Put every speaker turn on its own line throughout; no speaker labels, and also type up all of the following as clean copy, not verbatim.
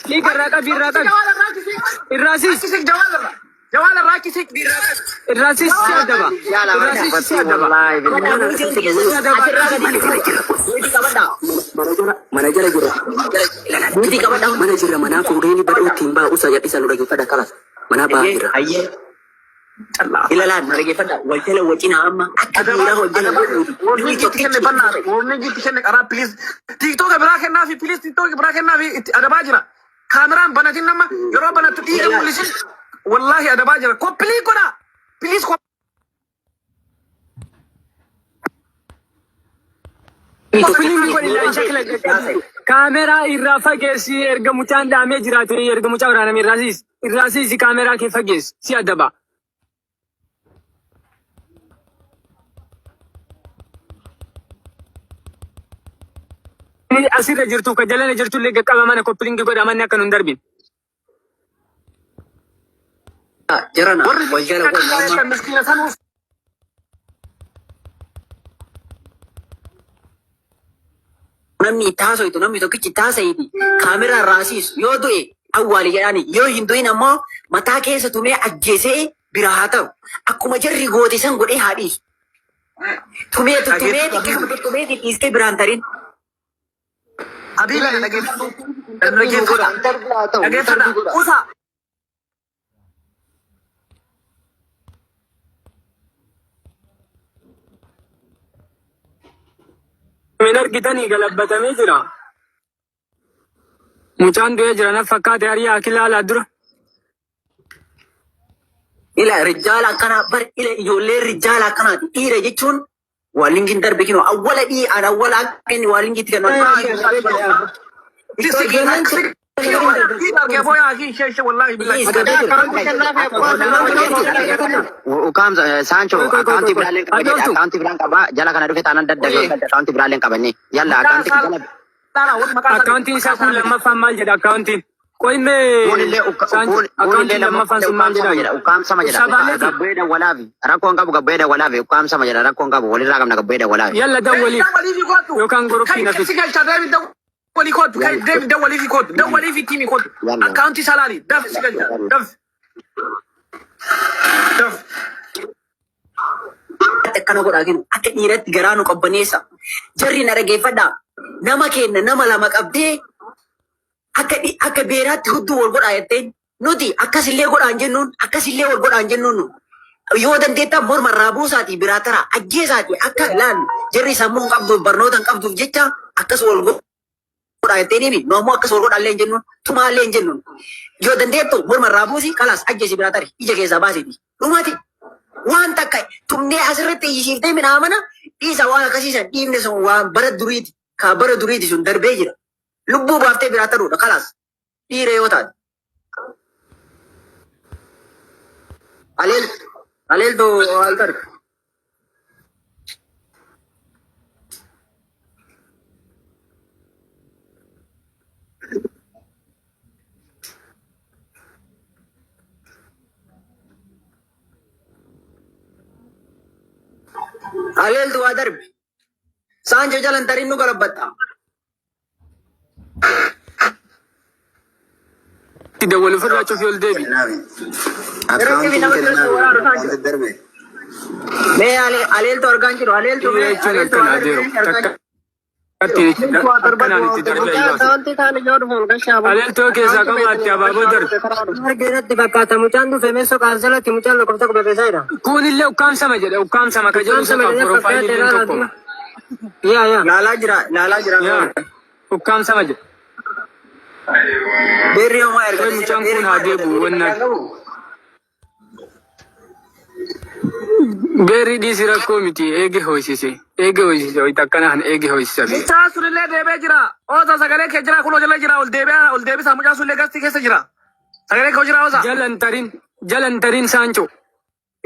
Hiika irraa qabi irraa qabi. Irraa siis. Irraa siis si adaba. Irraa siis si adaba. Si adaba.
Mana jala jira.
Nuti qabadha.
Mana jira manaa fuudhee badhootti hin baa'u isa jedhisa nu dhaggeeffadha kalas. Manaa ba'aa jira.
Ayyee. Ilalaan na dhaggeeffadha. Wal jala wacina amma akka dhiiraa wal jala godhuuti. Namni tokkichi
TikTok biraa kennaafi please TikTok biraa kennaafi itti adabaa jira. Kaameraan banatin nama yeroo banattu dhiiga mul'isin wallaahi adabaa jira. Copy link godhaa. Please
Copy link godhi shakla kaameraa irraa fageessi erga mucaan dhaamee jiraate erga mucaa waraaname irraa siis irraa siisi kaameraa kee fageessi si adaba. Asirra jirtu ka jalana jirtu illee qaqqaba mana copy link godha manni akka nun darbin.
Jarana
Warri
wal jala godhu amma.
miskiina sanuu
Namni itti haasoitu namni tokkichi itti haasa'iiti kaameraa irraa asiisu yoo du'e awwaali jedhaani yoo hin du'in ammoo mataa keessa tumee ajjeesee bira haa ta'u akkuma jarri goote san godhee haa dhiisu. Tumee tuttumee xiqqisuma tuttumee dhiistee biraan tarin.
Habiba dhaggeeffadhu. Dhaggeeffadha. Dhaggeeffadha. Usa.
Min argitanii galabbatamee jira. Mucaan du'ee jira na fakkaate hariyaa akilaalaa dura.
Ila rijaala akkanaa bar ila ijoollee rijaala akkanaati dhiira jechuun waalingiin darbe kinoo awwala dhii an awwala akka inni waalingiitti kan
Ukkaamsa Saancho
Qoy qoy qoy
akkaawuntii
qoy.
biraallee qaba jedhe
Ajooltu.
akkaawuntii biraan qaba jala kana dhufe taanaan daddafee akkaawuntii biraallee qabanne yalla akkaawuntii jala
Akkaawuntiin isaa kun lammaffaan maal jedha akkaawuntiin? Qoy mee
kuunillee
Saancho
kuunillee
akkaawuntiin lammaffaan sun maal
ukkaamsama
jedha?
jedha ukkaamsama jedha
Sabaaleeti.
gabbu'ee dawwalaafi rakkoon qabu gabbu'ee dawwalaafi ukkaamsama jedha rakkoon qabu walirraa qabna gabbu'ee dawwalaafi.
Yalla dawwaliif yookaan goroffii na fidi.
Yalla.
Akkaawuntii salaali daf si galcha daf daf.
Akkana godhaa kennu akka dhiiratti garaa nu qabbaneessa. Jarri na dhaggeeffadhaa. Nama kenna nama lama qabdee akka akka beeraatti hudduu wal godhaa jetteen nuti akkasillee godhaan jennuun akkasillee wal godhaan jennuun nu yoo dandeettan morma irraa buusaatii biraa taraa ajjeesaatii akka laalu jarri sammuu hin qabduuf barnoota hin qabduuf jecha akkas wal godhaa jetteen himi nu ammoo akkas wal godhaallee hin jennuun tumaallee hin jennuun yoo dandeettu morma irraa buusi kalaas ajjeesi biraa tari ija keessaa baasiiti dhumati waan takka tumnee asirratti iyyisiiftee midhaamana dhiisa waan akkasiisan dhiifne sun waan bara duriiti kaa bara duriiti sun darbee jira. Lubbuu baaftee biraa taruudha kalaas dhiira yoo taate. Aleel aleeltu al taru. Aleeltu waa darbi. Saanjoo jalan tarin nu galabbatta.
Itti dawwalu ofirraa cufi ol deebi.
Akkaawuntiin kennaaf darbe.
Mee aleeltu argaan jiru aleeltu
Dhiira
mee
jechuun
aleeltu
akkana
waa
adeero.
darbi argaan
Takka
jiru.
akkanaan itti darbee baasa. Aleeltoo keessaa qabaatti abaaboo darbe.
Argeeratti fakkaata mucaan dhufe meessoo qaansalatti mucaan lakkoofsa qaba keessaa jira.
Kunillee ukkaamsama jedha ukkaamsama ka jedhu isa
Ukkaamsama
qaba
jedhee
piroofaayilii
fakkaate
illee
ilaalaa
tokko.
dura. Yaa yaa.
Laalaa jira laalaa jira.
Yaa ukkaamsama jedha.
Beerri homaa
Qoy
ergate sila
mucaan
beerri
kun haa
homaa ergate.
deebi'u wanna beerri dhiisi rakkoo miti eege hoysise eege hoysise hoyta akkanaan eege hoysisa beera.
Mucaan sunillee deebee jira. Oosa sagalee kee jira kunoo jala jira ol deebi'aa ol deebisaa mucaan sunillee gastii keessa jira. Sagalee kee jira oosa.
Jalan tarin jalan tarin saancho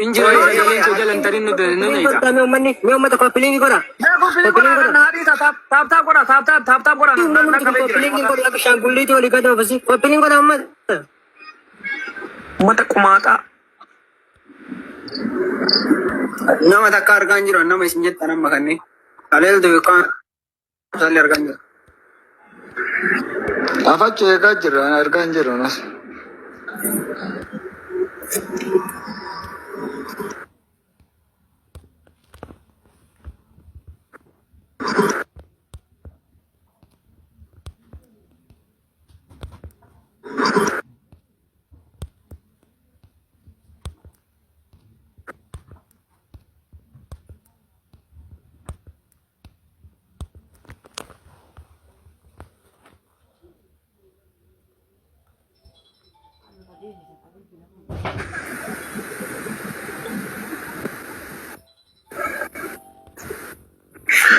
injira sagaleen kee jalan tarin nu nu
Koppiliin
nayita.
godhaa mee uummanni mee uummata koppiliin godhaa.
Mee koppilii
Koppiliin
godhaa
godhaa.
na haadhiisa taap taap taap godhaa taap taap taap taap godhaa na
Uummanni
na
kun
qabee jira.
koppiliin godhaa akka shaangulliitii olii gad oofisi. Koppiliin godhaa uummata.
Uummata qumaaxaa.
Nama takka argaan jiru nama isin jettan amma kanneen. Aleeltu yookaan salli argaan jiru.
Afachu eegaa jirra argaa hin jiru nus.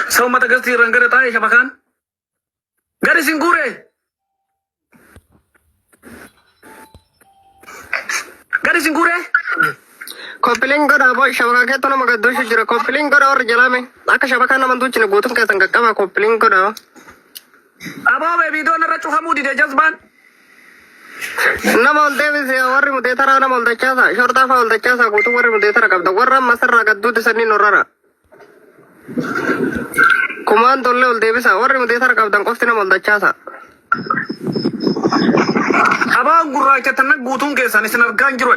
Sau mata gasti irraan gara taa'e shabakaan. Gadi sin guure. Gadi sin guure.
Koppileen godhaa boo shabakaa keetti nama gadduushu jira. Koppileen godhaa warri jalaame. Akka shabakaa nama duuchine guutuun keessan qaqqabaa koppileen godhaa.
Aboo bee viidiyoon irra cufamuu dide jazbaan.
Nama ol deebise warri mudeetaraa nama ol dachaasa. Shortaa fa'aa ol dachaasa guutuu warri mudeetara qabda. Warra amma sirraa gadduuti sanniin horrara. Kumaan tollee ol deebisa. Warri mudeetara qabdan qofti nama ol dachaasa.
Abaan gurraacha tanna guutuun keessan isin argaa hin jiru.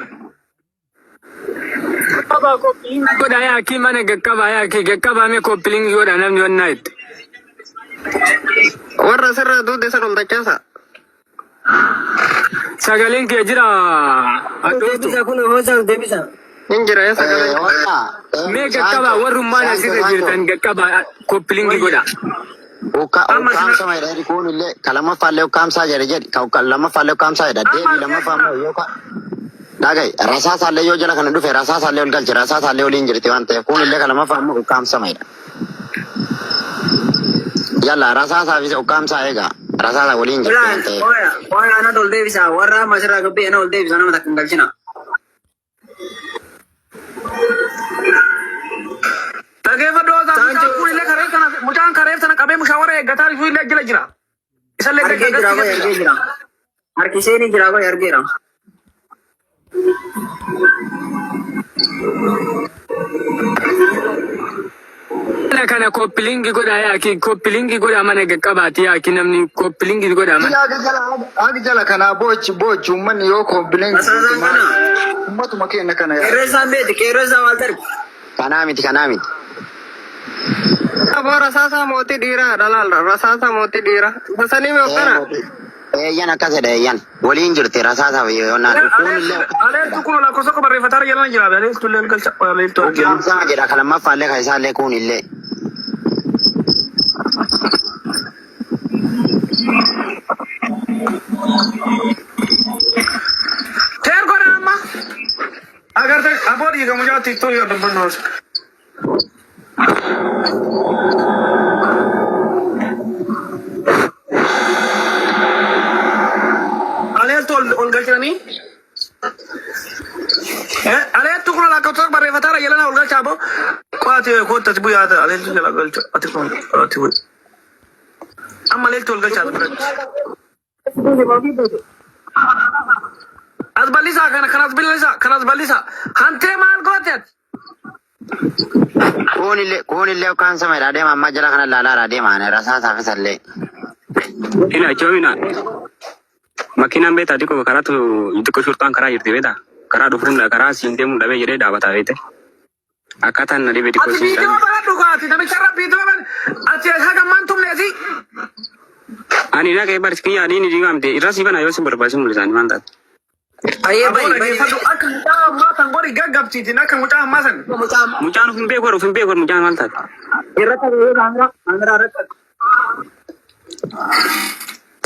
Qaba copy link godha yaakii mana gaqqabaa yaakii gaqqabaa mee copy link godha namni wannaa itti.
Warra sirraa duude san ol dachaasa.
Sagaleen kee jira hadhooftu.
Deebisa kun hoosa deebisa. Hin jira yaa sagalee.
Mee gaqqabaa warrummaan asirra jirtan gaqqabaa copy link godha.
Amma isin
Ukkaamsa jedha kun illee ka lammaffaallee ukkaamsaa jedhe jedhi ka lammaffaallee ukkaamsaa jedha
amma
deebii lammaffaa immoo yoo ka dhagaye rasaasaallee yoo jala kana dhufe rasaasaallee ol galche rasaasaallee oliin jirti waan ta'eef kun illee ka lammaffaa immoo ukkaamsama jedha. Yalla rasaasaafis ukkaamsaa eega rasaasa waliin jirti waan ta'eef.
Oya, oya, ana ol deebisa. Warra amma asirraa gabbii ana ol deebisa nama takka hin galchina.
Dhageeffadhu hoosaa mucaan kun illee karee sana mucaan karee sana qabee mushaawara eeggataa jiru illee jala jira. Isallee
Argee jira qoy argee jira. Harkisee ni jira qoy argeera.
Mana kana copy link godha yaakii copy link godha mana gaqqabaati yaakii namni copy link godha mana.
Haga jala haga jala kanaa boochi boochi uummanni yoo kompileen
Rasaasaan kana.
uummatuma keenya kana yaa.
Qeerroo isaan beeti qeerroo isaa maal darbe.
Kanaa miti kanaa miti.
Aboo rasaasaa mootii dhiiraa dhalaal rasaasaa mootii dhiiraa. Sasanii mee hoggana?
Eeyyan akkas jedha eeyyan waliin jirti rasaasaaf yoonaan kun illee
Aleeltu kun lakkoofsa tokko barreeffataa jala jira. Aleeltu illee ol galcha. Aleeltu argina.
ukkaamsaa jedha ka lammaffaallee ka isaallee kun illee.
Teer godha amma. Agartee aboo dhiiga mucaa tiiktookii dubbannu hoos. Aleeltu ol ol galchanii. Aleeltu kun lakkoofsa tokko barreeffataa jala ol galcha aboo. Qo'ate koottati bu'aata aleeltu jala galcha ati kun ati bu'i. Amma aleeltu ol galcha ati biratti. As bal'isaa kana kanas bal'isaa kanas bal'isaa. Hantee maal goote ati?
Kun illee kun illee ukkaamsama jedha deema amma jala kana laalaadha deema rasaasaaf isallee.
Ina chomina. Makiinaan beektaa xiqqoo karaatu xiqqoo shurxaan karaa jirti beektaa. Karaa dhufuun karaa siin deemuun dhabee jedhee dhaabataa beekte. Akkaataan na dhibee xiqqoo
Ati
siin
viidiyoo
dhabe.
banadhu kaati namicha irra viidiyoo ban ati haga ammaan tumne asi.
Ani na kee barsi kiyya adiin diimaa miti irra sii bana yoo si barbaachisu mul'isaan maal taate.
Ayyee
Aboo
bayi bayi.
dhaggeeffadhu akka mucaa ammaa san godhi gaggabsiitiin akka mucaa ammaa san.
Mucaa
Mucaan of hin beeku of hin beeku mucaan maal taate.
irratti argee kaameraa kaameraa irratti.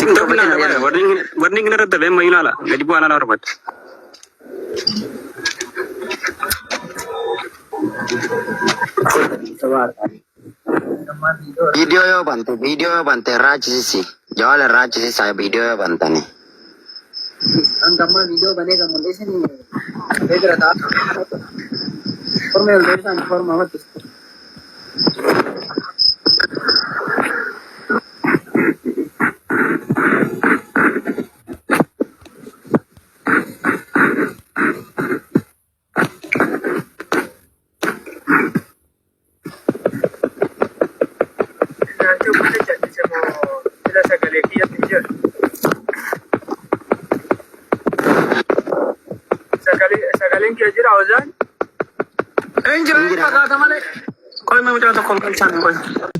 TikTok na dabale warning irra dabee ammayyuu laala gadi bu'aa laala barbaada.
Viidiyoo yoo bante viidiyoo yoo bante irraa achisisi jawaala irraa achisisa viidiyoo yoo bantani.
Hanga ammaa viidiyoo banee kan mul'isin beekira ta'a. Forma ol deebisaan forma hojjetu.
Naannoo mana jallisee moo sila sagalee kiyyatti hin jiru. Sagaleen kee jira Ozaan?
Hin jira hin fakkaata malee. Qoy mee mucaa tokko ol galchaan qoy.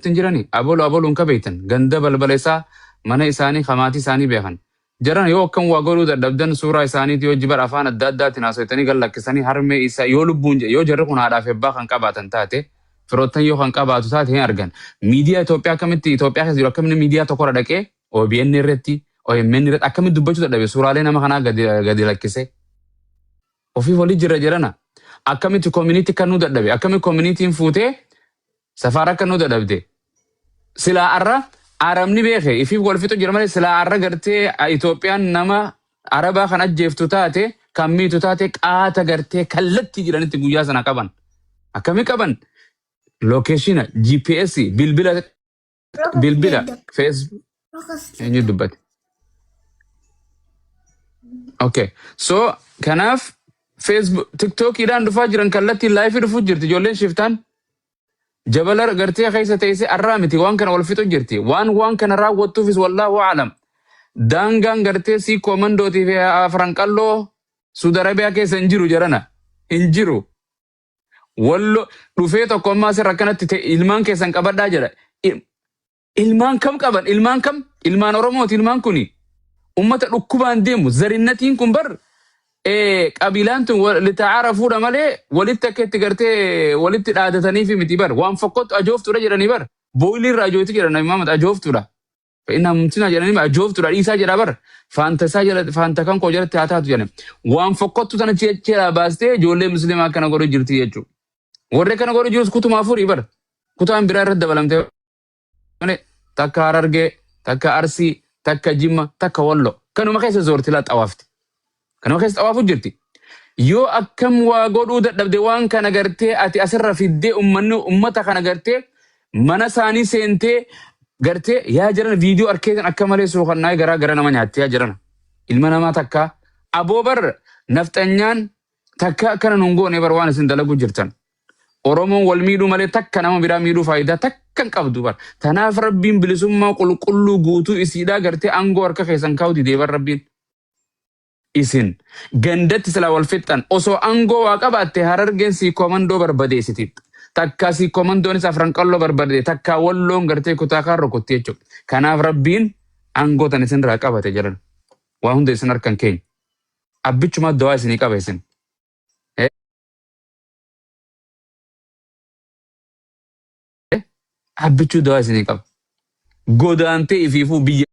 Hin jirani abolu aboluun ka beektan ganda balbala isaa mana isaanii kamaatii isaanii beekan. Jaran yoo akkam waa godhuu dadhabdan, suuraa isaaniiti yoo jibar afaan adda addaatiin haasofitanii gad lakkisanii, harmee isaa yoo lubbuun yoo jarri kun haadhaaf abbaa kan qabaatan taate, firoottan yoo kan qabaatu taate, hin argan. Miidiyaa Itoophiyaa akkamitti Itoophiyaa keessa jiru, akkamitti miidiyaa tokkorra dhaqee OBN irratti, OMN irratti akkamitti dubbachuu dadhabe? Suuraalee nama kanaa gadi lakkisee. Ofiif walii jira jedhana. Akkamitti community kan nu dadhabe? Akkamitti communityn fuutee safaara kan nu dadhabde? Silaa arra Arabni beeke ifiif wal fixu jira malee, silaa arra gartee Itoophiyaan nama Arabaa kan ajjeeftu taate, kan miitu taate, qaata gartee kallattii jiranitti guyyaa sana qaban. Akkami qaban? Location, GPS, bilbila, Facebook, eenyu dubbate? Okay. So kanaaf Facebook, TikTokiidhaan dhufaa jiran, kallattiin live dhufuu jirti ijoolleen shiftaan. Jabala gartee keessa teessee arraa miti waan kana wal fixu jirti. Waan kana raawwattuufis wallaahu a'lam. Daangaan gartee sii koomandootii fi afran qalloo Suudi Arabiyaa keessa hin jiru jarana. Hin jiru. Wallo dhufee tokko ammaa asirra akkanatti ta'e ilmaan keessan qabadhaa jedha. Ilmaan kam qaban? Ilmaan kam? Ilmaan Oromooti ilmaan kuni. Ummata dhukkubaan deemu zarinnatiin kun bar qabiilaan tun litaarafuudha malee walitti akka itti gartee walitti dhaadataniif miti bar. Waan fokkottu ajooftuudha jedhanii bar. Booyilii irraa ajooyti jedhan Nabi Muhammad, ajooftuudha. Inni mumtina jedhanii ajooftuudha dhiisaa jedha bar. Faanta isaa jala, faanta kan koo jalatti haa taatu jedhan. Waan fokkottu tana jechuudha baastee ijoollee musliimaa akkana godhu jirti jechuudha. Warri akkana godhu jirus kutuma afurii bar. Kutaan biraa irratti dabalamtee malee takka Harargee, takka Arsii, takka Jimma, takka Wallo. Kanuma keessa zoorti laa xawaafti. Kanuma keessa xawaafu jirti. Yoo akkam waa godhuu dadhabde, waan kana gartee ati asirra fiddee ummanni ummata kana gartee mana isaanii seentee gartee yaa jiran viidiyoo arkeetan akka malee suuqannaa garaa gara nama nyaatti yaa jiran. Ilma namaa takka aboo bar nafxanyaan takka akkana nun goone bar waan isin dalagu jirtan. Oromoon wal miidhuu malee takka nama biraa miidhuu faayidaa takka hin qabdu bar. Tanaaf Rabbiin bilisummaa qulqulluu guutuu isiidhaa gartee aangoo harka keessan kaa'u didee bar Rabbiin. Isin gandatti silaa wal fixxan, osoo aangoo waa qabaatte Harargeen sii komandoo barbadeessiti. Takka sii komandoonis afran qalloo barbadee, takka Walloon gartee kutaa kaan rukutti jechuudha. Kanaaf Rabbiin aangoo tan isinirraa qabate jedhan. Waa hunda isin harkan keenya. Abbichumaa dawaa isinii qaba isin. Abbichuu dawaa isinii qaba. Godaantee ifiifuu biyya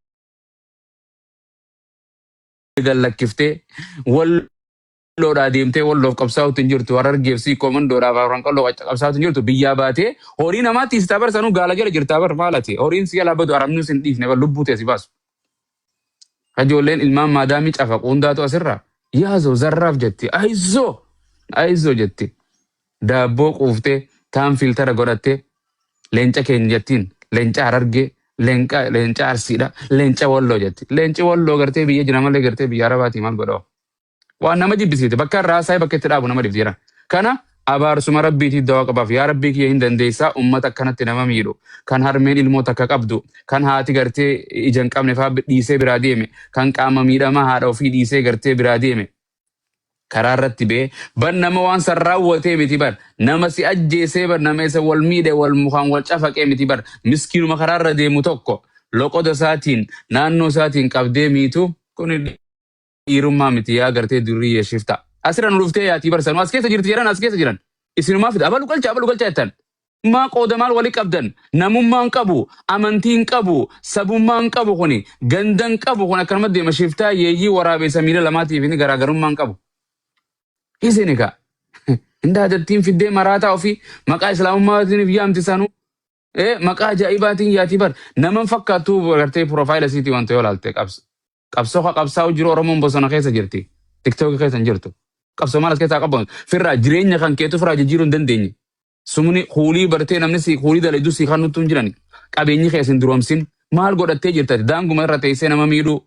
gad lakkiftee Walloodhaa deemtee Walloof qabsaa'utti hin jirtu. Harargeef sii komandoodhaaf afran qalloo qabsaa'utti hin jirtu. Biyyaa baatee horii namaatti sitaa bar, sanuu gaala jala jirtaa bar. Maalati horiin si jalaa badu, arabni sin dhiifne bar, lubbuu tee si baasu. Ijoolleen ilmaan maadaamii cafaqu hundaatu asirraa yaazoo zarraaf jetti. Ayizoo ayizoo jetti. Daabboo quuftee taan filter godhattee leenca keenya jettiin, leenca Harargee, leenca Arsiidha, leenca Walloo jetti. Leenci Walloo gartee biyya jira malee gartee biyya Arabaatii maal godhaa? Waan nama jibbisiite bakka irraa haasa'ee bakka itti dhaabu nama dhibdi jedhan. Kana abaarsuma Rabbiitii dawaa qabaaf. Yaa Rabbii kiyya, hin dandeessaa, ummata akkanatti nama miidhu, kan harmeen ilmoo takka qabdu, kan haati gartee ija hin qabne fa'aa dhiisee biraa deeme, kan qaama miidhamaa haadha ofii dhiisee gartee biraa deeme, karaa irratti ba'ee bar nama waan san raawwatee miti bar, nama si ajjeesee bar, nama isa wal miidhe, wal mukaan wal cafaqee miti bar, miskiinuma karaa irra deemu tokko loqoda isaatiin naannoo isaatiin qabdee miitu, kun dhiirummaa miti yaa gartee durriyyee shifta. Asirra nu dhuftee yaatii bar, sanuu as keessa jirti jedhan, as keessa jiran. Isinumaa fida abalu galcha, abalu galcha jettan. Maa qooda maal walii qabdan? Namummaa hin qabu, amantii hin qabu, sabummaa hin qabu, kuni ganda hin qabu, kun akkanuma deema shiftaa yeeyyii waraabeessa miila lamaatiif inni garaagarummaa hin qabu. Isin egaa hin fiddee maraataa ofii maqaa islaamummaatiin yaamti sanuu. Maqaa ajaa'ibaatiin yaatii bar, naman fakkaattuu gartee profile isiitii wanta yoo laalte qabsa. Qabsoo ka qabsaa'u jiru Oromoon bosona keessa jirti. TikTokii keessa hin jirtu. Qabsoo maal as keessaa qabu? Firraa jireenya kan keetu firraa jijjiiruu hin dandeenye. Sumni kuulii bartee namni si kuulii dalagdu si kan nuttu hin jiran. Qabeenyi keessa hin duroomsin. Maal godhattee jirta? Daanguma irra teessee nama miidhuu.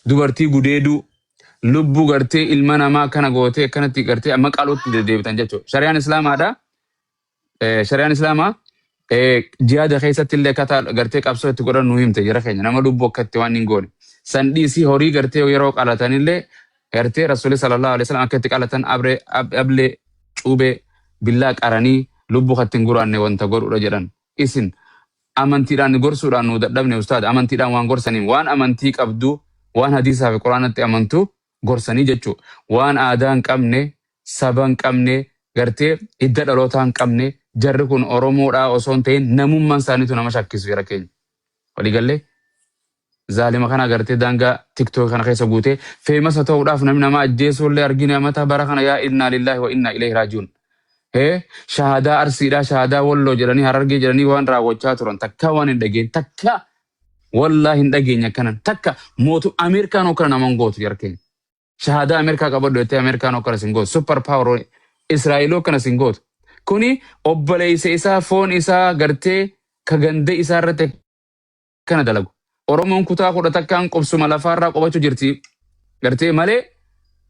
Dubartii gudeeduu. Lubbuu gartee ilma namaa kana gootee akkanatti gartee amma qalootti deddeebitan jechuudha. Shari'aan Islaamaadha. Shari'aan Islaamaa jihaada keessatti illee akkaataa gartee qabsoo itti godhan nu himte jira keenya, nama lubbuu akka itti waan hin goone. San dhiisii horii gartee yeroo qalatanillee Gartee Rasuulli sallallahu alaihi wasallam akka itti qalatan abree ablee cuubee billaa qaranii lubbuu kan ittiin guraanne wanta godhudha jedhan. Isin amantiidhaan gorsuudhaan nu dadhabne, ustaad. Amantiidhaan waan gorsaniin, waan amantii qabdu, waan hadiisaa fi quraanatti amantu gorsanii jechuu. Waan aadaa hin qabne, saba hin qabne, gartee hidda dhalootaa hin qabne, jarri kun Oromoodhaa osoo hin ta'in namummaan isaaniitu nama shakkisu jara keenya. Waliigallee zaalima kana gartee daangaa TikTok kana keessa guutee famous ta'uudhaaf namni nama ajjeesuu illee argine amata bara kana. Yaa innaa lillaahi wa innaa ilayhi raaji'uun. Hee, shahadaa Arsiidhaa, shahadaa Walloo jedhanii, Harargee jedhanii waan raawwachaa turan takka waan hin dhageen takka wallaahi hin dhageenye akkanan takka. Mootu Ameerikaan hokkana nama hin gootu jara keenya. Shahadaa Ameerikaa qabadhu jettee Ameerikaan hokkana sin gootu. Super power Israa'eel hokkana sin gootu. Kuni obboleessa isaa, foon isaa, gartee ka ganda isaa irratti akkana dalagu. Oromoon kutaa 11n qubsuma lafaarraa qubachuu jirti. Gartee malee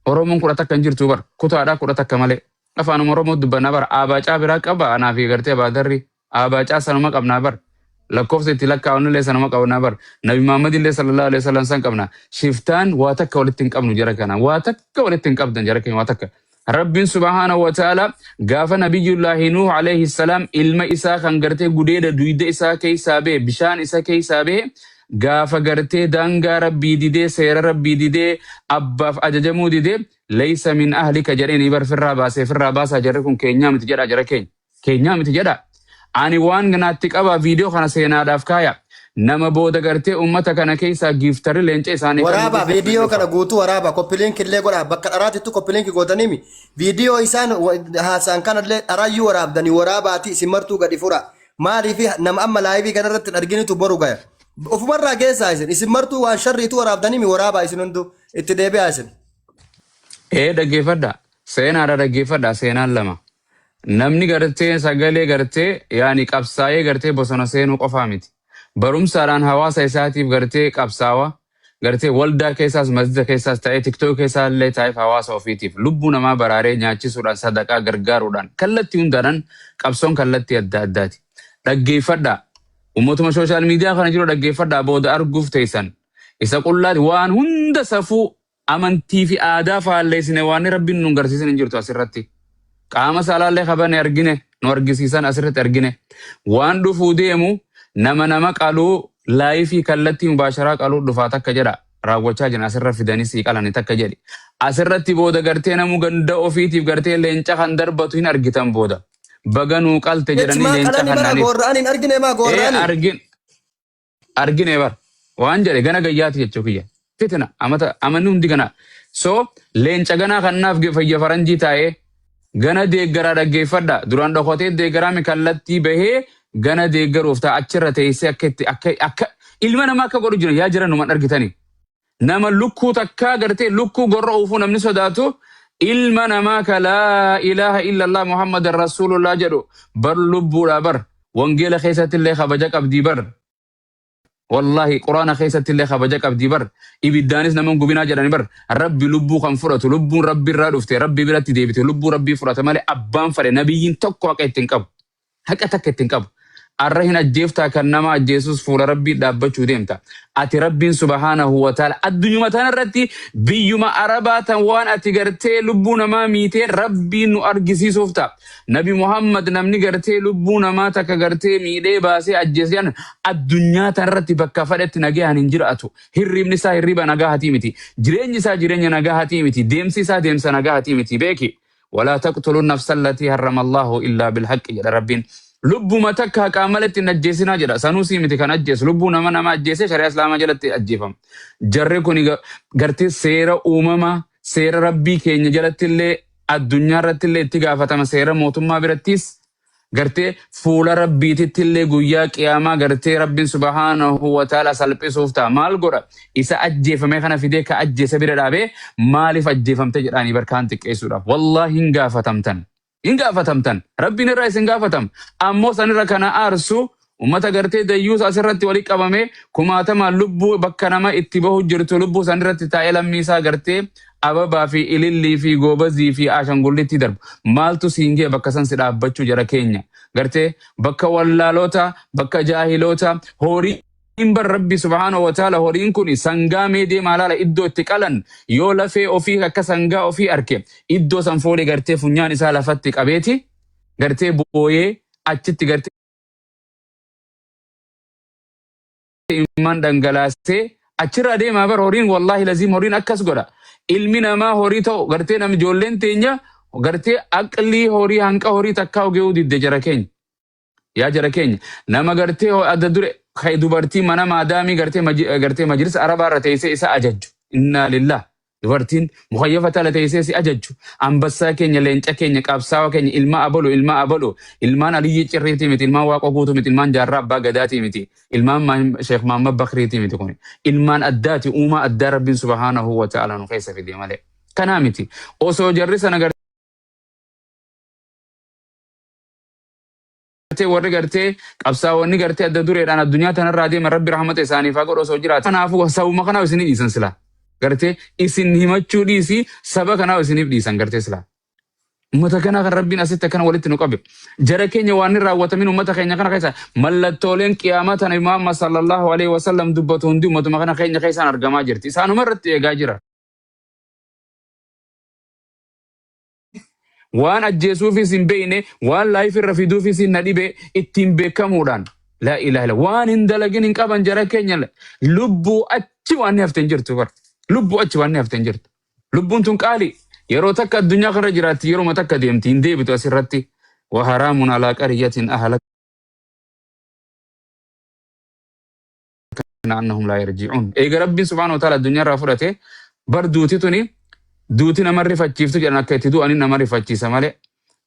Oromoon 11 hin jirtu bar. Kutaadhaa 11 malee. Afaanuma Oromoo dubbannaa bara. Abaacaa biraa qaba anaa fi gartee abaadarri. Abaacaa sanuma qabnaa bar. Lakkoofsa itti lakkaa'uun illee sanuma qabnaa bar. Nabi Muhammad illee sallallahu alaihi wasallam san qabna. Shiftaan waa takka walitti hin qabnu jara kana. Waa takka walitti hin qabdan jara keenya, waa takka. Rabbiin subhaanahu wa ta'ala gaafa Nabiyyullaahi Nuuh alayhi salaam ilma isaa kan gartee gudeeda duyda isaa keessaa ba'e, bishaan isa keessaa ba'e, gaafa gartee daangaa Rabbii didee, seera Rabbii didee, abbaaf ajajamuu didee, laysa min ahlika jedheen bar firraa baasee. Firraa baasaa, jarri kun keenyaa miti jedha. Jara keenya keenyaa miti jedha. Ani waan naatti qaba, viidiyoo kana seenaadhaaf kaaya. Nama booda gartee ummata kana keessaa giiftarri leenca isaanii
Waraabaa
kennuuf
viidiyoo kana guutuu waraabaa, copy link illee godhaa. Bakka dharaatittu copy link gootaniimi viidiyoo isaan haasa'an kanallee dharaayyuu waraabdanii waraabaati. Isin martuu gadi fura. Maaliif nama amma live kanarratti hin arginitu boru gaya ofumarraa geessaa. Isin martuu waan sharriitu waraabdaniimi waraabaa. Isin hunduu itti deebi'aa isin.
Ee, dhaggeeffadha. Seenaadha, dhaggeeffadha. Seenaan lama. Namni gartee sagalee gartee yaani qabsaa'ee gartee bosona seenuu qofaa miti. Barumsaadhaan hawaasa isaatiif gartee qabsaawa. Gartee waldaa keessaas, masjida keessaas ta'ee, TikTok keessaa illee ta'eef, hawaasa ofiitiif lubbuu namaa baraaree nyaachisuudhaan, sadaqaa gargaaruudhaan, kallattii hundaadhaan qabsoon kallattii adda addaati. Dhaggeeffadha. Uummatuma social media kana jiru dhaggeeffadha, booda arguuf teessan. Isa qullaati waan hunda safuu amantii fi aadaa faalleessine. Waan Rabbiin nu garsiisan hin jirtu asirratti. Qaama saalaallee kabane argine, nu argisiisan asirratti argine. Waan dhufuu deemu, nama nama qaluu, live kallattii mubaasharaa qaluu dhufaa takka jedha. Raawwachaa jiran asirra fidanii sii qalani takka jedhi. Asirratti booda gartee namu ganda ofiitiif gartee leenca kan darbatu hin argitan booda. Baga nuu qalte
Jechi
jedhanii
maa
leenca
qalani bara
kannaniif.
Goorra'anii hin argine maa
Ee,
goorra'anii.
argin argine bar waan jedhe gana gayyaati jechuu kiyya. Fitina amata amanni hundi gana. So leenca ganaa kannaaf fayya faranjii taa'ee gana deeggaraa, dhaggeeffadha. Duraan dhokatee deeggaraami, kallattii bahee gana deeggaruuf ta'a. Achirra teessee akka itti akka ilma namaa akka godhu jira yaa jira numan argitanii. Nama lukkuu takkaa gartee lukkuu gorra uufuu namni sodaatu, ilma namaa ka laa ilaaha illallah Muhammadan rasuulullah jedhu bar lubbuudha bar. Wangeela keessatti illee kabaja qabdii bar. Wallahi Quraana keessatti illee kabaja qabdii bar. Ibiddaanis nama hin gubinaa jedhani bar. Rabbi lubbuu kan fudhatu, lubbuun Rabbi irraa dhufte Rabbi biratti deebite, lubbuu Rabbii fudhata malee abbaan fadhe nabiyyiin tokko haqa ittiin qabu. Haqa takka ittiin qabu. Arra hin ajjeeftaa, kan nama ajjeesus fuula Rabbii dhaabbachuu deemta. Ati Rabbiin subhaanahu wa ta'ala addunyuma tanarratti, biyyuma Arabaa tan waan ati gartee lubbuu namaa miitee Rabbiin nu argisiisuuf ta'a. Nabi Muhammad namni gartee lubbuu namaa takka gartee miidhee baasee ajjeese jedhan addunyaa tanarratti bakka fedhetti nagayaan hin jiraatu. Hirribni isaa hirriba nagahatii miti. Jireenyi isaa jireenya nagahatii miti. Deemsi isaa deemsa nagahatii miti. Beeki. Walaa taqtuluu nafsa allatii harrama Allahu illaa bilhaqqi jedha Rabbiin. Lubbuma takka haqaan malatti hin ajjeesinaa jedha. Sanuu sii miti kan ajjeesu. Lubbuu nama nama ajjeesee shari'aa Islaamaa jalatti ajjeefama. Jarri kun gartee seera uumamaa, seera Rabbii keenya jalatti illee, addunyaa irratti illee itti gaafatama, seera mootummaa birattis, gartee fuula Rabbiititti illee guyyaa qiyaamaa gartee Rabbiin subhaanahu wa ta'ala salphisuuf ta'a. Maal godha? Isa ajjeefame kana fidee ka ajjeese bira dhaabee maaliif ajjeefamte jedhaanii barkaan xiqqeessuudhaaf. Wallaahi hin gaafatamtan. Hin gaafatamtan. Rabbiin irraa isin gaafatam. Ammoo sanirra kana aarsu ummata gartee dayyuusa asirratti walitti qabame kumaatamaan lubbuu bakka nama itti bahu jirtu, lubbuu sanirratti taa'ee lammii isaa gartee ababaa fi ilillii fi goobazii fi ashangullitti darbu. Maaltu siin ga'e bakka san si dhaabbachuu jara keenya? Gartee bakka wallaalota, bakka jaahiloota, horii Horiin bar Rabbi subhaanahu wa ta'ala, horiin kun sangaa mee deemaa laala, iddoo itti qalan yoo lafee ofii akka sangaa ofii arke, iddoo san foolii gartee funyaan isaa lafatti qabeeti gartee booyee achitti gartee imimmaan dhangalaasee achirraa deemaa bar. Horiin, wallaahi laziim, horiin akkas godha. Ilmi namaa horii ta'u gartee nam ijoolleen teenya gartee aqlii horii hanqa horii takkaa oge'uu didde. Jara keenya, yaa jara keenya, nama gartee adda dure kai dubartii mana maadaamii gartee gartee majlisa arabaa irra teessee isa ajajju, innaa lillah, dubartiin mukayyafa tala teessee si ajajju, ambassaa keenya, leenca keenya, qabsaawa keenya, ilma abalu, ilma abalu, ilmaan Aliyyi Cirriitii miti, ilmaan Waaqoo Guutuu miti, ilmaan Jaarraa Abbaa Gadaatii miti, ilmaan Sheekh Mahammad Bakriitii miti. Kun ilmaan addaati, uumaa addaa Rabbiin subhaanahu wa ta'ala nu keessa fide malee kanaa miti. Osoo jarri sana gartee warri gartee qabsaawonni gartee adda dureedhaan addunyaa tanarraa deeman, Rabbi rahmata isaaniif haa godhu, osoo jiraatan kanaafuu sabuma kanaaf isinii dhiisan sila gartee isin himachuu dhiisii saba kanaaf isiniif dhiisan gartee sila ummata kanaa kan Rabbiin asitti akkana walitti nu qabe. Jara keenya, waan hin raawwatamin ummata keenya kana keessa mallattooleen qiyaamaa tana Muhammad sallallahu alaihi wasallam dubbatu hundi ummatuma kana keenya keessaan argamaa jirti. Isaanuma irratti eegaa jira. Waan ajjeesuufis hin beekne, waan live irra fiduufis hin na dhibe ittiin beekamuudhaan. Laa ilaaha illa, waan hin dalagin hin qaban jara keenya. Lubbuu achi waan ni hafte hin jirtu bar. Lubbuu achi waan ni hafte hin jirtu. Lubbuun tun qaali. Yeroo takka addunyaa kanarra jiraatti, yeroo takka deemti, hin deebitu asirratti. Wa haraamun alaa qaryatin ahlakna annahum laa yarji'uun. Eega Rabbiin subhaanahu wa ta'ala addunyaa irraa fudhate bar, duuti tuni duuti nama rifachiiftu jedhan, akka itti du'anii nama rifachiisa malee.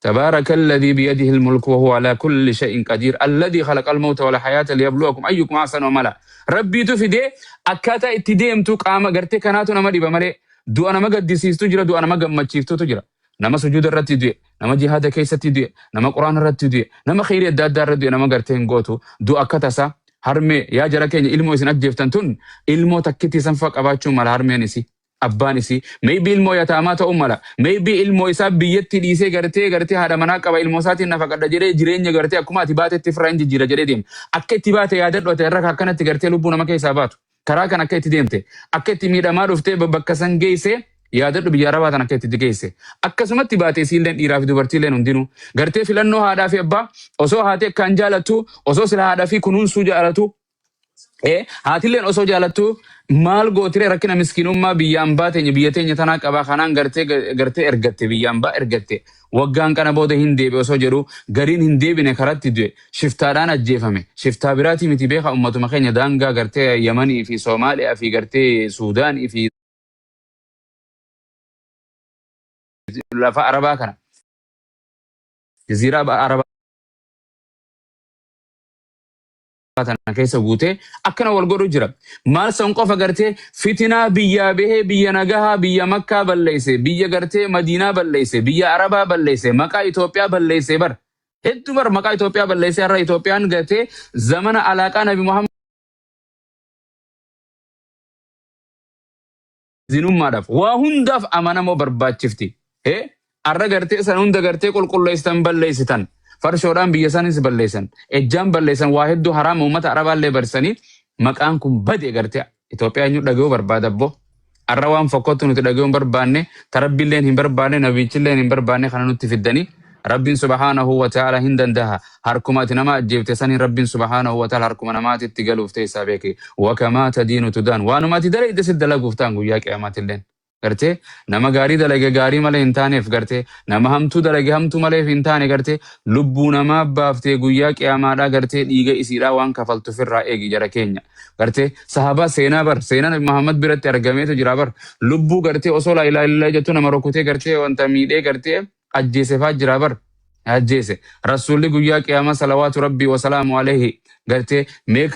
تبارك الذي بيده الملك وهو على كل شيء قدير الذي خلق الموت والحياة ليبلوكم أيكم أحسن عملا. ربي fide akkaataa itti deemtu qaama gartee kanaatu nama dhiba malee du'a nama gaddisiistu jira, du'a nama gammachiiftutu jira. Nama sujuuda irratti du'e, nama jihaada keessatti du'e, nama Quraana irratti du'e, nama kheyrii adda addaa irratti du'e nama gartee hin gootu. Du'a akka tasaa harmee, yaa jara keenya, ilmoo isin ajjeeftan tun ilmoo takkitti sanfa qabaachuu mala harmeen isii. Abbaan isii maybe ilmoo yataamaa ta'uu mala, maybe ilmoo isaa biyyatti dhiisee gartee haadha manaa qaba, ilmoo isaatiin nafaqadha jedhee jireenya gartee akkuma ati baatetti firraa hin jijjiira jedhee deema. Akka itti baate yaadadhu. Ati irra akkanatti gartee lubbuu nama keessaa baatu karaa kan akka itti deemte, akka itti miidhamaa dhuftee bakka san geesse yaadadhu. Biyya arabaa tan akka itti geesse akkasumatti baate. Isiilleen dhiiraa fi dubartiilleen hundinuu gartee filannoo haadhaa fi abbaa osoo haati akkaan jaalattu, osoo sila haadhaa fi kunuunsuu jaalatu, haatilleen osoo jaalattu maal gootiree? Rakkina miskiinummaa biyyaan baateenya biyya teenya tanaa qabaa kanaan gartee ergatte, biyyaan baa ergatte. Waggaan kana booda hin deebi osoo jedhu gariin hin deebine, karatti du'e, shiftaadhaan ajjeefame. Shiftaa biraatii miti beeka, ummatuma keenya daangaa gartee Yamanii fi Soomaaliyaa fi gartee Suudaanii fi lafa Arabaa kana, jaziiraa Arabaa tana keessa guutee akkana wal godhu jira. Maal san qofa, gartee fitinaa biyyaa bahee biyya nagahaa, biyya Makkaa balleesse, biyya gartee Madiinaa balleesse, biyya Arabaa balleesse, maqaa Itoophiyaa balleesse bar. Hedduu bar maqaa Itoophiyaa balleesse. Har'a Itoophiyaan gartee zamana alaaqaa Nabi Muhammad zinummaadhaaf waa hundaaf amanamoo barbaachifti. Har'a gartee san hunda gartee qulqulleessitan balleessitan. Farshoodhaan biyya sanis balleessan. Ejjaan balleessan, waa hedduu haraama uummata Arabaallee barsanii maqaan kun bade gartee Itoophiyaa eenyu dhaga'uu barbaada abbo? Har'a waan fokkottu nuti dhaga'uu hin barbaanne, tarabbiilleen hin barbaanne, nabiichilleen hin barbaanne kana nutti fiddanii. Rabbiin subhaanahu wa ta'ala hin danda'a. Harkuma ati nama ajjeefte saniin Rabbiin subhaanahu wa ta'ala harkuma namaatitti galuuf teessaa beeki. Wakamaa tadiinu tudaan. Waanuma ati dalayde si dalaguuf ta'an guyyaa qiyaamaatilleen. Gartee nama gaarii dalage gaarii malee hin taaneef, gartee nama hamtuu dalage hamtuu malee hin taane. Gartee lubbuu namaa baaftee guyyaa qiyaamaadhaa gartee dhiiga isiidhaa waan kafaltuuf irraa eegi jara keenya. Gartee sahabaa seenaa bar seenaa Nabi Muhammad biratti argameetu jira bar, lubbuu gartee osoo laa ilaaha illallah jettu nama rukutee gartee wanta miidhee gartee ajjeese faa jira bar, ajjeese. Rasuulli guyyaa qiyaamaa salawaatu Rabbii wasalaamu alayhi gartee mee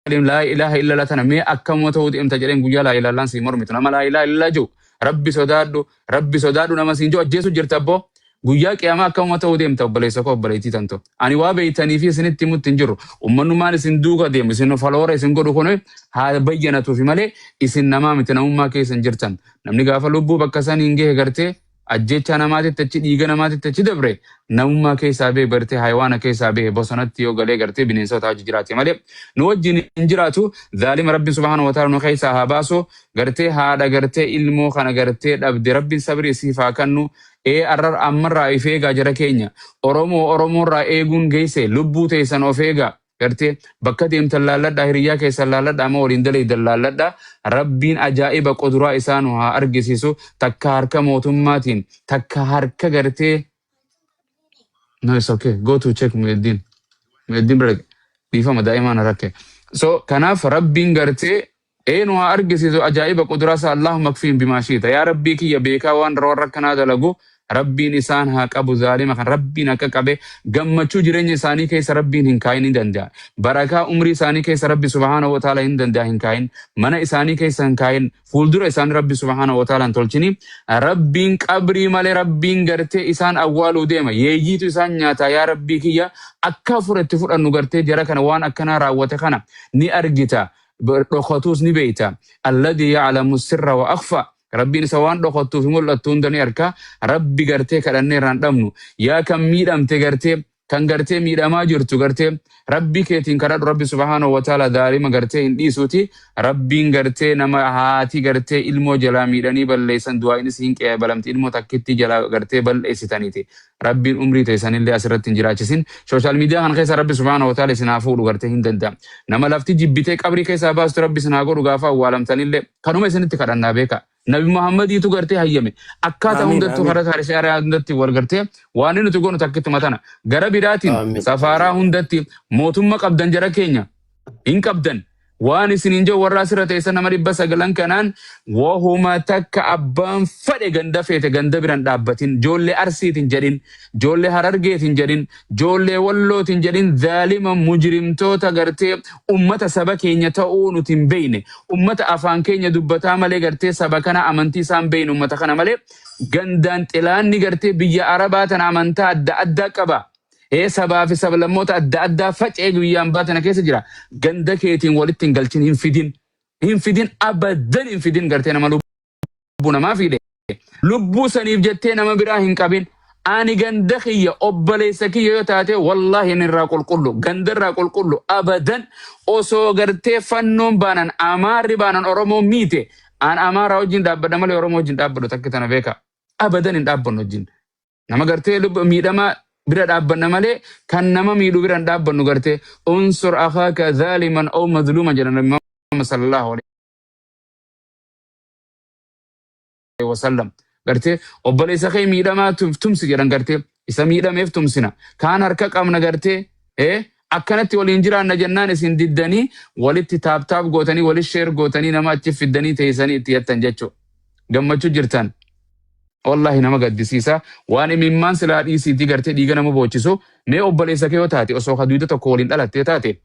laa ilaaha illallah tana mee akkamuma ta'uu deemta jedheen. Guyyaa laa ilaallaan sii mormitu, nama laa ilaaha illallah jiru, Rabbi sodaadhu, Rabbi sodaadhu nama siin jiru ajjeesu jirta abboo. Guyyaa qiyaamaa akkamuma ta'uu deemta, obboleessa koo, obboleettii tanto? Ani waa beeytanii fi isinitti himutti hin jiru. Ummannummaan isin duuka deemu, isin follower isin godhu kun haa bayyanatuufi malee isin namaa miti, namummaa keessa hin jirtan. Namni gaafa lubbuu bakka san hin gahe gartee Ajjechaa namaatitti achi, dhiiga namaatitti achi dabre, namummaa keessaa bee gartee hayawaana keessaa bee bosonatti yoo galee gartee bineensota wajji jiraate malee nu wajjin hin jiraatu. Zaalima Rabbiin subhaanahu wa ta'ala nu keessaa haa baasu. Gartee haadha gartee ilmoo kana gartee dhabde, Rabbiin sabrii siif haa kennu. Ee, arrar ammarraa if eegaa jara keenya. Oromoo Oromoorraa eeguun geesse. Lubbuu teessan of eegaa. Gartee bakka deemtan laalladhaa, hiriyyaa keessan laalladhaa, amma waliin dalaydan laalladhaa. Rabbiin ajaa'iba quduraa isaa nu haa argisiisu. Takka harka mootummaatiin, takka harka gartee. No, it's okay, go to check Mueddin. Mueddin bira dhiifama, daa'imaan rakke. So kanaaf Rabbiin gartee ee nu haa argisiisu ajaa'iba quduraa isaa. Allahumma kfiin bimaa shiita. Yaa Rabbii kiyya, beekaa waan warra akkanaa dalagu Rabbiin isaan haa qabu. Zaalima kan Rabbiin akka qabe gammachuu jireenya isaanii keessa Rabbiin hin kaayin hin danda'a. Barakaa umrii isaanii keessa Rabbi subhaanahu wa ta'ala hin danda'a hin kaayin. Mana isaanii keessa hin kaayin. Fuuldura isaanii Rabbi subhaanahu wa ta'ala hin tolchini. Rabbiin qabrii malee Rabbiin gartee isaan awwaaluu deema. Yeeyyiitu isaan nyaataa. Yaa Rabbii kiyya, akka furetti fudhannu gartee jara kana waan akkanaa raawwate kana ni argita. Dhokatus ni beeyta. Alladhi ya'lamu sirra wa akhfa. Rabbiin isa waan dhokattuu fi mul'attu hunda ni arka. Rabbi gartee kadhannee irraan dhabnu. Yaa kan miidhamte, gartee kan gartee miidhamaa jirtu, gartee Rabbi keetiin kadhadhu. Rabbi subhaanahu wa ta'ala zaalima gartee hin dhiisuuti. Rabbiin gartee nama haati gartee ilmoo jalaa miidhanii balleessan du'aa innis hin qeebalamti. Ilmoo takkitti jalaa gartee balleessitaniiti. Rabbiin umrii teessanillee asirratti hin jiraachisin. Social media kana keessa Rabbi subhaanahu wa ta'ala isin haa fuudhu gartee hin danda'a. Nama lafti jibbitee qabrii keessaa baastu Rabbi isin haa godhu gaafa awwaalamtanillee. Kanuma isinitti kadhannaa beeka. Nabi Muhammadiitu gartee hayyame. Akkaataa
Amiin
hundattuu
amiin.
karaa taarishaaraa hundatti wal gartee waan nuti goonu takkittuma tana. Gara biraatiin
Amiin.
safaaraa hundatti mootummaa qabdan, jara keenya hin qabdan. Waan isiniin jiru, warra asirra teessan nama 900 kanaan, wahuma takka abbaan fadhe ganda feete ganda biran dhaabbatin, joollee Arsiitiin jedhin, joollee Harargeetiin jedhin, joollee Wallootiin jedhin, zaalima mujrimtoota gartee ummata saba keenya ta'uu nuti hin beeyne, ummata afaan keenya dubbataa malee gartee saba kana amantii isaan beeyne, ummata kana malee gandaan xilaanni gartee biyya Arabaa tana amantaa adda addaa qaba. Ee, sabaa fi sablammoota adda addaa faca'ee guyyaan baatana keessa jira. Ganda keetiin walitti hin galchin, hin fidin. Hin fidin, abadan hin fidin. Gartee nama lubbuu namaa fiide. Lubbuu saniif jettee nama biraa hin qabin. Ani ganda kiyya, obboleessa kiyya yoo taate, wallaahi inni irraa qulqullu. Ganda irraa qulqullu abadan. Osoo gartee fannoon baanan, Amaarri baanan Oromoo miite. An Amaaraa wajjin dhaabbadha malee Oromoo wajjin dhaabbadhu, takka tana beeka. Abadan hin dhaabbannu wajjin. Nama gartee miidhama bira dhaabbanna malee kan nama miidhu bira hin dhaabbannu. Gartee unsur akhaaka zaaliman aw mazluuma jedhan Nabi Muhammad sallallahu alaihi wasallam. Gartee obboleessa kee miidhamaa tumsi jedhan. Gartee isa miidhameef tumsina, kaan harka qabna. Gartee akkanatti waliin jiraanna jennaan isin diddanii walitti tap tap gootanii, walitti share gootanii, nama achi fiddanii teessanii itti yattan jechuudha. Gammachuu jirtan. Wallahi nama gaddisiisa. Waan imimmaan silaa dhiisiitii gartee dhiiga nama boochisu. Mee obboleessa kee yoo taate, osoo ka duyda tokko waliin dhalattee taate,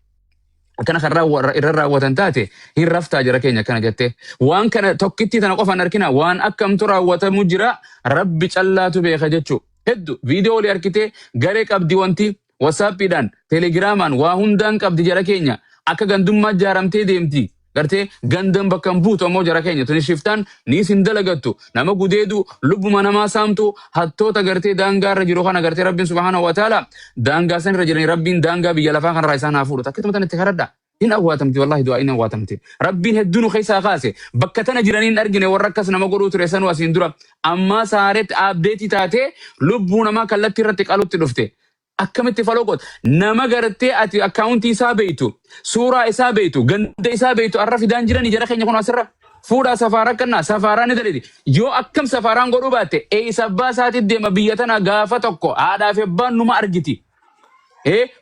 akkana kan irra raawwatan taate, hin raftaa jara keenya akkana jettee? Waan kana tokkittii tana qofaan argina. Waan akkamtu raawwatamu jira, Rabbi callaatu beeka jechuu. Hedduu viidiyoo walii harkitee garee qabdi, wanti WhatsAppiidhaan, Telegiraamaan, waa hundaan qabdi jara keenya. Akka gandummaa jaaramtee deemti. Gartee gandan bakka hin buutu ammoo jara keenya. Tuni shiftaan niis hin dalagattu. Nama gudeedu, lubbuma namaa saamtu, hattoota gartee daangaa irra jiru kana gartee Rabbiin subhaanahu wa ta'ala daangaa san irra jiranii Rabbiin daangaa biyya lafaa kanarraa isaan haa fuudhu. Takkituma tan itti kadhadha. Hin awwaatamti, wallahi du'aa hin awwaatamti. Rabbiin hedduu nu keessaa kaase. Bakka tana jiranii hin argine warra akkas nama godhuu ture sanuu asiin dura. Ammaa saaretti update taatee lubbuu namaa kallattii irratti qalutti dhufte. Akkamitti follow goota? Nama gartee ati akkaawuntii isaa beeytu, suuraa isaa beeytu, ganda isaa beeytu arra fidaan jiranii jara keenya kun asirra. Fuudhaa safaaraa kannaa safaaraa ni daliti. Yoo akkam safaaraan godhuu baatte, eessa abbaa isaatiif deema biyya tana? Gaafa tokko haadhaa fi abbaan numa argiti.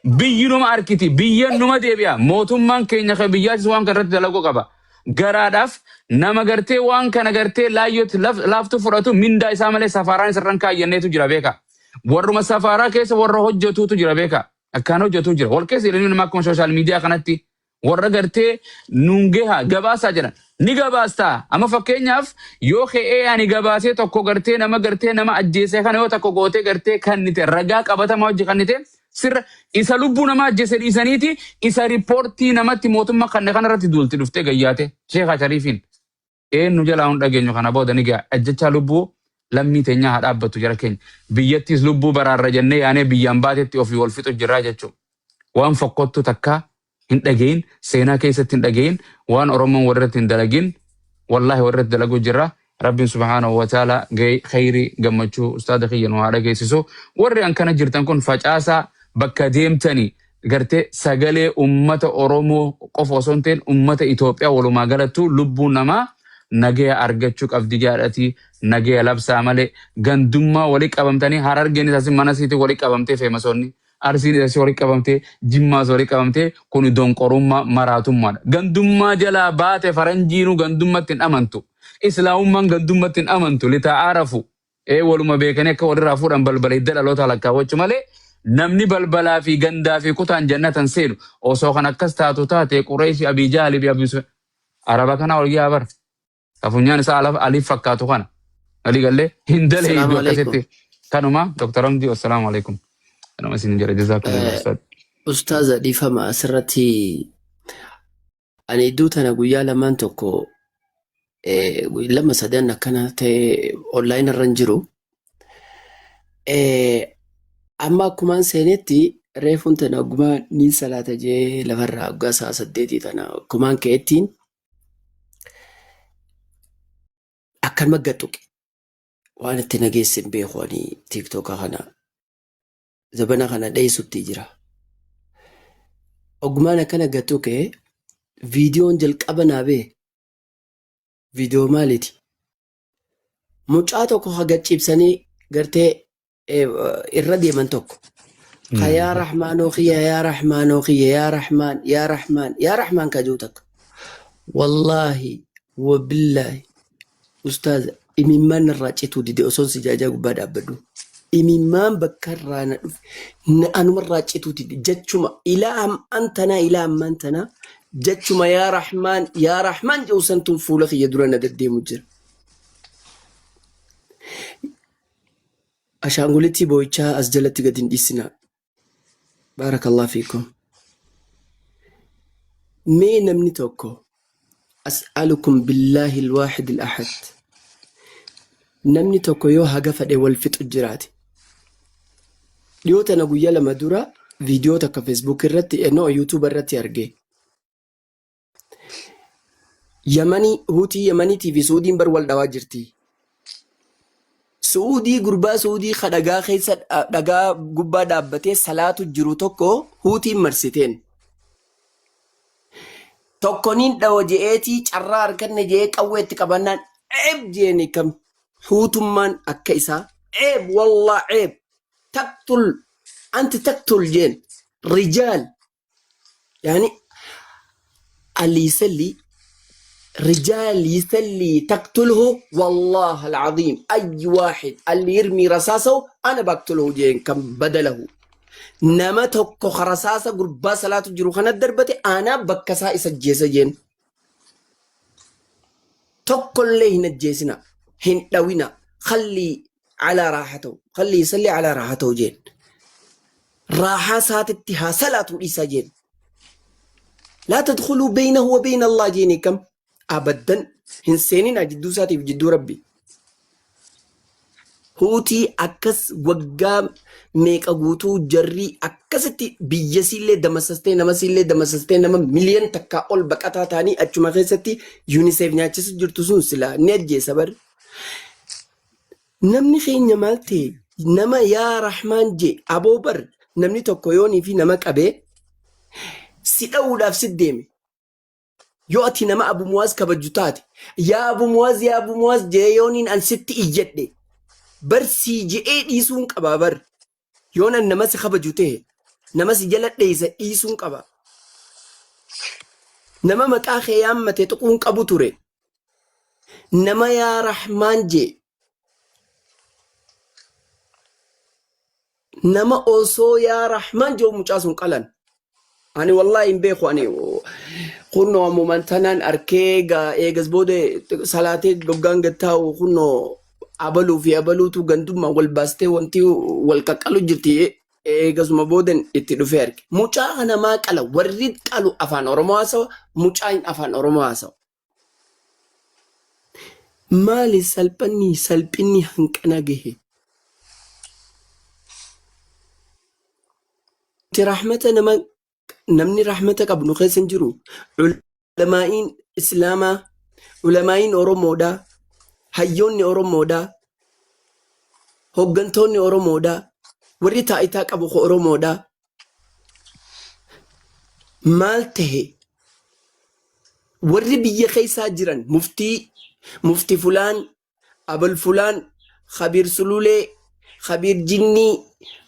Biyyi numa argiti, biyya numa deebi'a. Mootummaan keenya kan biyyaatis waan kana irratti dalaguu qaba. Garaadhaaf nama gartee waan kana gartee laayyootti laaftu fudhatu, mindaa isaa malee safaaraan isarran kaayyanneetu jira beeka. Warruma safaaraa keessa warra hojjetuutu jira beeka. Akkaan hojjetu jira. Wal keessa ilmi namaa akkuma social media kanatti warra gartee nuun gaha gabaasaa jedhan. Ni gabaastaa. Amma fakkeenyaaf yoo ka'ee ani gabaasee tokko gartee nama ajjeese kana yoo tokko gootee gartee kannite, ragaa qabatamaa hojii kannite, sirra isa lubbuu namaa ajjeese dhiisaniiti isa riippoortii namatti mootummaa kanne kanarratti duulti dhuftee gayyaate. Sheekha Shariifiin. Eenyu jalaa hin dhageenyu, kana booda ni ga'a. Ajjechaa lubbuu Lammii teenyaa haa dhaabbattu jara keenya. Biyyattiis lubbuu baraarra jennee yaanee biyyaan baatetti ofii wal fixu jirraa jechuudha. Waan fokkottuu takkaa hin dhageyin, seenaa keessatti hin dhageyin, waan Oromoon walirratti hin dalagin, wallaahi walirratti dalaguu jirra. Rabbiin subhaanahu wa ta'ala khayrii gammachuu ustaada kiyya nu haa dhageessisu. Warri an kana jirtan kun facaasaa bakka deemtani gartee sagalee ummata Oromoo qofa osoo hin ta'in ummata Itoophiyaa walumaa galattuu lubbuun namaa nagaya argachuu qabdi jaadhati nagaya labsaa malee gandummaa wali qabamtanii Harargeenis asi mana siiti wali qabamtee feemasoonni Arsiinis asi wali qabamtee Jimmaas wali qabamtee kuni donqorummaa maraatummaadha. Gandummaa jalaa baate faranjiinuu gandummatti hin amantu. Islaamummaan gandummatti hin amantu lita'aarafu. Ee waluma beekanii akka walirraa fuudhan balbala hidda dhalootaa lakkaawwachu malee namni balbalaa fi gandaa fi kutaan jannatan seenu osoo kan akkas taatu taate Qureeshi Abii Jahali fi Abii Sufyaan Araba kana ol yaa bar ka funyaan isaa alaf aliif fakkaatu kana walii gallee hin
Assalaamu
daleeydu
alaikum.
akkasitti kanuma Dr. Hamdi wassalaamu alaikum kanuma isin jedha jazaakumullah ustaad.
Ustaaza dhiifama asirratti ani iddoo tana guyyaa lamaan tokko lama sadan akkana ta'e online irra hin jiru. Amma akkumaan seenetti reefuun tana oggumaa niin salaata jee lafarraa waggaa sa'a 8 tana akkumaan ka'ettiin akkanuma gad tuqe. Waan itti na geesse hin beeku ani tiiktooka kana zabana kana dheessutti jira. Oggumaan akkana gad tuqe viidiyoon jalqaba naa ba'e viidiyoo maaliiti? Mucaa tokko ka gad ciibsanii gartee irra deeman tokko. Ka yaa Rahmaanoo kiyya yaa Rahmaanoo kiyya yaa Rahmaan yaa Rahmaan yaa Rahmaan ka jiru takka. Wallaahi wabillaahi ustaaza imimmaan narraa cituu dide osoon sijaajaa gubbaa dhaabbadhu. Imimmaan bakka irraa na dhufe na anumarraa cituu dide jechuma ilaa ammaan tanaa ilaa ammaan tanaa jechuma yaa Rahmaan yaa Rahmaan jedhu santuun fuula kiyya dura na deddeemu jira. Ashaangulitii boo'ichaa as jalatti gad hin dhiisinaa. Baarakallah fiikum. Mee namni tokko as'alukum billaahi alwaahid alahad. Namni tokko yoo haga fedhe wal fixu jiraate. Dhiyoo tana guyyaa 2 dura viidiyoo takka Facebook irratti no YouTube irratti arge. Yamanii Huutii Yamaniitii fi Suudiin bar wal dhawaa jirti. Su'uudii gurbaa Su'uudii ka dhagaa keessa dhagaa gubbaa dhaabbatee salaatu jiru tokko Huutiin marsiteen. Tokko niin dhawa je'eetii carraa arganne je'ee qawwee itti qabannaan ceeb jeeni kam Huutummaan akka isaa ceeb wallaa ceeb taktul anti taktul jeen rijaal Yani اللي يسلي رجال يسلي تقتله والله العظيم أي واحد اللي يرمي رصاصه أنا بقتله جين كم بدله nama tokko rasaasa gurbaa salaatu jiru kana darbate ana bakka isaa isa ajjeesa jeen tokkollee hin ajjeesina hin dhawina khallii calaa raaxatahu khallii yusallii calaa raaxatahu jeen raaxaa isaatitti haa salaatuu dhiisaa jeen laa tadkhuluu beynahu wa beyna Allah jeeni kam abaddan hin seeninaa jidduu isaatiif jidduu rabbi Huutii akkas waggaa meeqa guutuu jarrii akkasitti biyyasiillee damassastee namasiillee damassastee nama miliyan takkaa ol baqataa ta'anii achuma keessatti UNICEF nyaachisu jirtu sun silaa ni ajjeesa bar. Namni keenya maal ta'e nama yaa Rahmaan jee aboo bar namni tokko yoonii fi nama qabee si dha'uudhaaf si deeme Yoo ati nama Abu Muwaaz kabajju taate, yaa Abu Muwaaz yaa Abu Muwaaz je'ee yooniin an sitti iyyadhe, bar sii je'ee dhiisuun qabaa bar. Yoon an nama si kabaju tehe, nama si jala dheeysa dhiisuun qaba. Nama maqaa kee yaammate tuquun qabu ture. Nama yaa Rahmaan je'e Nama osoo yaa Rahmaan jedhu mucaa sun qalan. Ani wallaahi hin beeku ani kunnoo ammumaan tanaan arkee gaa eegas booda salaatee goggaan gad taa'u kunnoo abaluu fi abaluutu gandummaa wal baastee wanti wal qaqqalu jirti eegasuma boodan itti dhufee arge. Mucaa kana maa qala warri qalu afaan Oromoo haasawa mucaan afaan Oromoo haasawa. Maali salphanni salphinni hanqana gahe? Nuti rahmata nama namni rahmata qabu nu keessa hin jiru. Ulamaa'iin Islaamaa, ulamaa'iin Oromoodha, hayyoonni Oromoodha, hoggantoonni Oromoodha, warri taayitaa qabu ko Oromoodha. Maal tahe warri biyya keessaa jiran muftii mufti fulaan abal fulaan khabiir sululee khabiir jinnii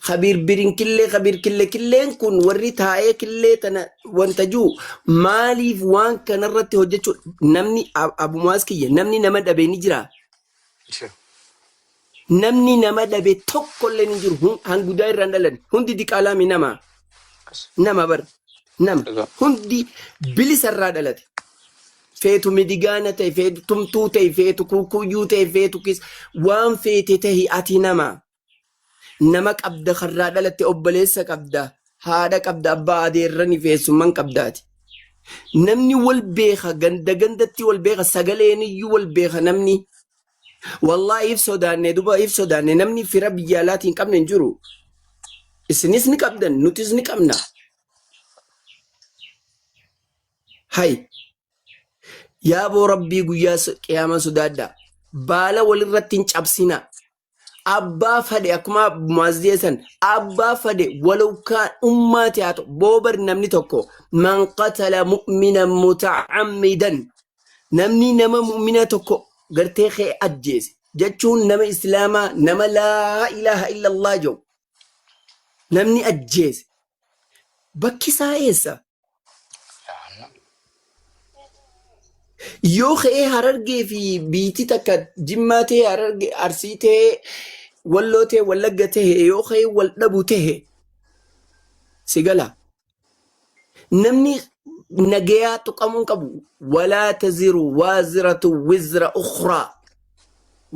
khabiir birinkillee khabiir kille killeen kun warri taa'ee killee tana wanta jiru maaliif waan kanarratti hojjechuu namni abumaas kiyya namni nama dhabe ni jira Namni nama dhabe tokkollee hin jiru. Hangudaa irraa hin dhalan. Hundi diqaalaami nama. Nama bar. Nama.
Dhugaa.
Hundi bilisa irraa dhalate. Feetu midigaana ta'e, feetu tumtuu ta'e, feetu kukuyyuu ta'e, feetu kis waan feete tahi ati nama. Nama qabda karraa dhalatte obboleessa qabda. Haadha qabda abbaa adeerrani feessumman qabdaati. Namni wal beeka ganda gandatti wal beeka sagaleen iyyuu wal beeka namni. Wallaahi if sodaanne duba if sodaanne namni fira biyya alaatii hin qabne hin jiru. Isinis ni qabdan nutis ni qabna. Hay yaaboo rabbii guyyaa qiyaama sodaadha. Baala walirratti hin cabsina. Abbaa fadhe akkuma Mu'aaz san abbaa fadhe walaw kaan ummaa ta'e haa ta'u boobar namni tokko man qatala mu'mina muta'ammidan namni nama mu'mina tokko gartee kee ajjeese jechuun nama islaamaa nama laa ilaaha illallah jedhu namni ajjeese bakki isaa eessa? Yoo ka'ee Harargee fi biitii takka Jimmaa ta'e Harargee Arsii ta'e Walloo ta'e Wallagga ta'e yoo ka'ee wal dhabu ta'e si gala. Namni nagayaa tuqamuu hin qabu. Walaa taziru waaziratu wizra ukhraa.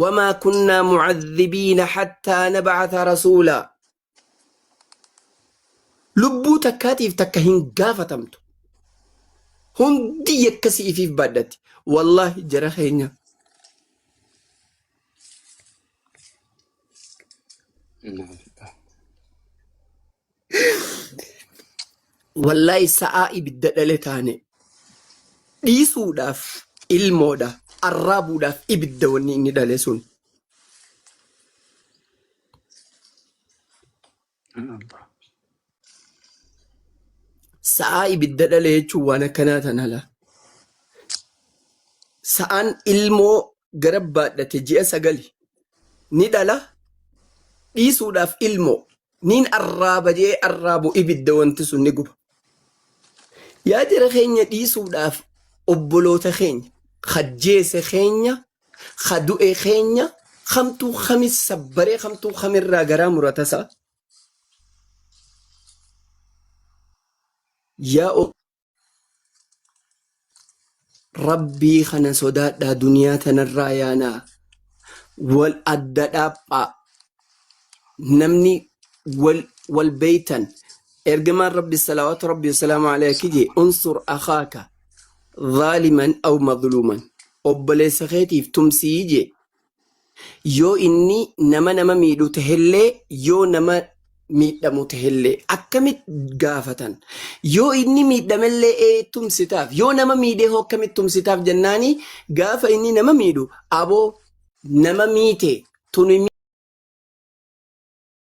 Wamaa kunnaa mucadhibiina hattaa nabcatha rasuulaa. Lubbuu takkaatiif takka hin gaafatamtu. Hundi yakka si'ifiif baadhatti. Wallaahi jara keenya. Wallaahi sa'aa ibidda dhale taane dhiisuudhaaf ilmoodha arraabuudhaaf ibidda wanni inni dhale sun. Sa'aa ibidda dhale jechuun waan akkanaa tana laa. Sa'aan ilmoo gara baadhate ji'a sagali ni dhala dhiisuudhaaf ilmoo niin arraaba jee arraabu ibidda wanti sun ni guba. Yaa jara keenya dhiisuudhaaf obboloota keenya kajjeese keenya ka du'e keenya kamtuu kamis sabbaree kamtuu kamirraa garaa muratasa yaa rabbii kana sodaadhaa duniyaa tanarraa yaanaa wal adda dhaaphaa namni wal wal beeytan ergamaan rabbi salawaatu rabbi wasalaamu alayhi kije unsur akhaaka zaaliman aw madluuman obboleessa keetiif tumsii jee yoo inni nama nama miidhu tahellee yoo nama miidhamu tahellee akkamit gaafatan yoo inni miidhamellee ee tumsitaaf yoo nama miidhee hoo akkamit tumsitaaf jennaani gaafa inni nama miidhu aboo nama miite tuni.